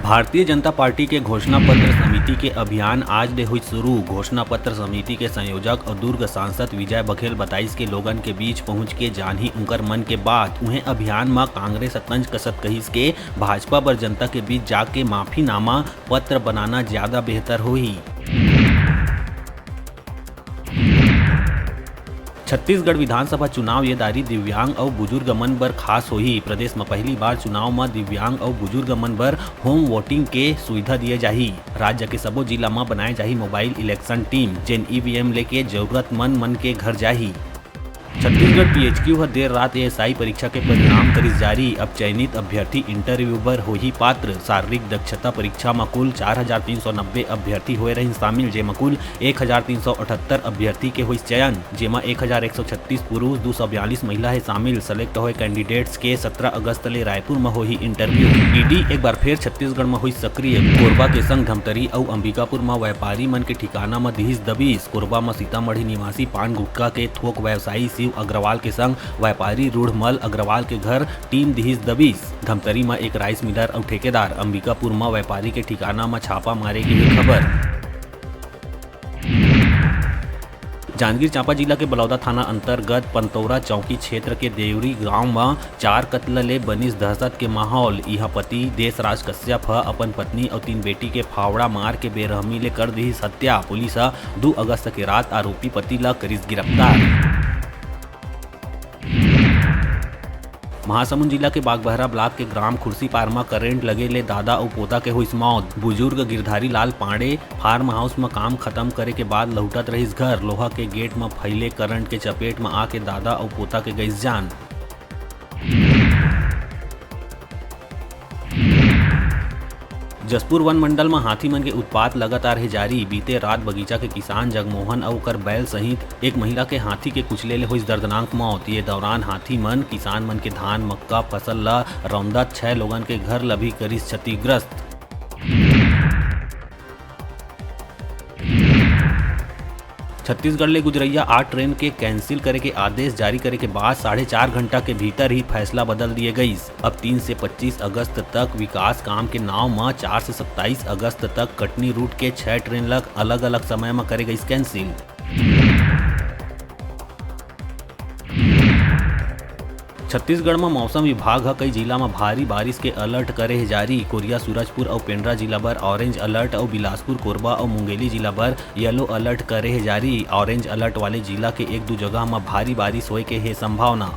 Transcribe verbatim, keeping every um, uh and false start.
Bharatiya Janata party के घोषणा पत्र समिति के अभियान आज ले होइस शुरू। घोषणा पत्र समिति के संयोजक अउ दुर्ग सांसद विजय बघेल बताइस के लोगन के बीच पहुंच के जानही उंकर मन के बात। उहें अभियान म कांग्रेस ह तंज कसत कहिस के भाजपा बर जनता के बीच जाके माफीनामा पत्र बनाना ज्यादा बेहतर होही। छत्तीसगढ़ विधानसभा चुनाव ये दारी दिव्यांग अउ बुजुर्ग मन बर खास होही। प्रदेश म पहली बार चुनाव म दिव्यांग अउ बुजुर्ग मन बर होम वोटिंग के सुविधा दिए जाही। राज्य के सबो जिला म बनाए जाही मोबाइल इलेक्शन टीम, जेन ईवीएम लेके जरूरतमंद मन के घर जाही। छत्तीसगढ़ पीएचक्यू ह देर रात एएसआई परीक्षा के परिणाम करिस जारी। अब चयनित अभ्यर्थी इंटरव्यू बर होही पात्र। शारीरिक दक्षता परीक्षा म कुल चार हजार तीन सौ नब्बे अभ्यर्थी होए रहिन शामिल, जेमा कुल एक हजार तीन सौ अठहत्तर अभ्यर्थी के होइस चयन, जेमा एक हजार एक सौ छत्तीस पुरुष, दू सौ बयालीस महिला हे शामिल। सेलेक्ट होए कैंडिडेट्स के सत्रह अगस्त ले रायपुर म होही इंटरव्यू। ईडी एक बार फेर छत्तीसगढ़ म होइस सक्रिय। कोरबा के संग धमतरी अउ अंबिकापुर म व्यापारी मन के ठिकाना म दिहिस दबिश। कोरबा म सीतामढ़ी निवासी पान गुटखा के थोक व्यवसायी शिव अग्रवाल के संग व्यापारी रूढ़मल अग्रवाल के घर टीम दिहिस दबिश। धमतरी म एक राइस मिलर अउ ठेकेदार, अंबिकापुर म व्यापारी के ठिकाना म छापा मारे गे हे खबर। जांजगीर चांपा जिला के बलौदा थाना अंतर्गत पंतौरा चौकी क्षेत्र के देवरी गांव म चार कत्ल ले बनिस दहशत के माहौल। इहां पति देशराज कश्यप ह अपन पत्नी अउ तीन बेटी के फावड़ा मार के बेरहमी ले कर दिहिस हत्या। पुलिस ह दू अगस्त के रात आरोपी पति ल करिस गिरफ्तार। महासमुंद जिला के बागबहरा ब्लॉक के ग्राम खुर्सीपार म करंट लगे ले दादा अउ पोता के होइस मौत। बुजुर्ग गिरधारी लाल पांडे फार्म हाउस म काम खत्म करे के बाद लहुटत रहिस घर। लोहा के गेट म फैले करंट के चपेट म आके दादा अउ पोता के गइस जान। जशपुर वन मंडल म हाथी मन के उत्पात लगातार हे जारी। बीते रात बगीचा के किसान जगमोहन अउ ओकर बैल सहित एक महिला के हाथी के कुचले ले होइस दर्दनाक मौत। ये दौरान हाथी मन किसान मन के धान, मक्का फसल ल रौंदत छह लोगन के घर ल भी करिस क्षतिग्रस्त। छत्तीसगढ़ ले गुजरैया आठ ट्रेन के कैंसिल करे के आदेश जारी करे के बाद साढ़े चार घंटा के भीतर ही फैसला बदल दिए गईस। अब तीन से पच्चीस अगस्त तक विकास काम के नाव म चार से सत्ताईस अगस्त तक कटनी रूट के छह ट्रेन ल अलग-अलग समय म करे गईस कैंसिल। छत्तीसगढ़ म मौसम विभाग ह कई जिला म भारी बारिश के अलर्ट करे हे जारी। कोरिया, सूरजपुर अउ पेंड्रा जिला बर ऑरेंज अलर्ट अउ बिलासपुर, कोरबा अउ मुंगेली जिला बर येलो अलर्ट करे हे जारी। ऑरेंज अलर्ट वाले जिला के एक दू जगह म भारी बारिश होए के हे संभावना।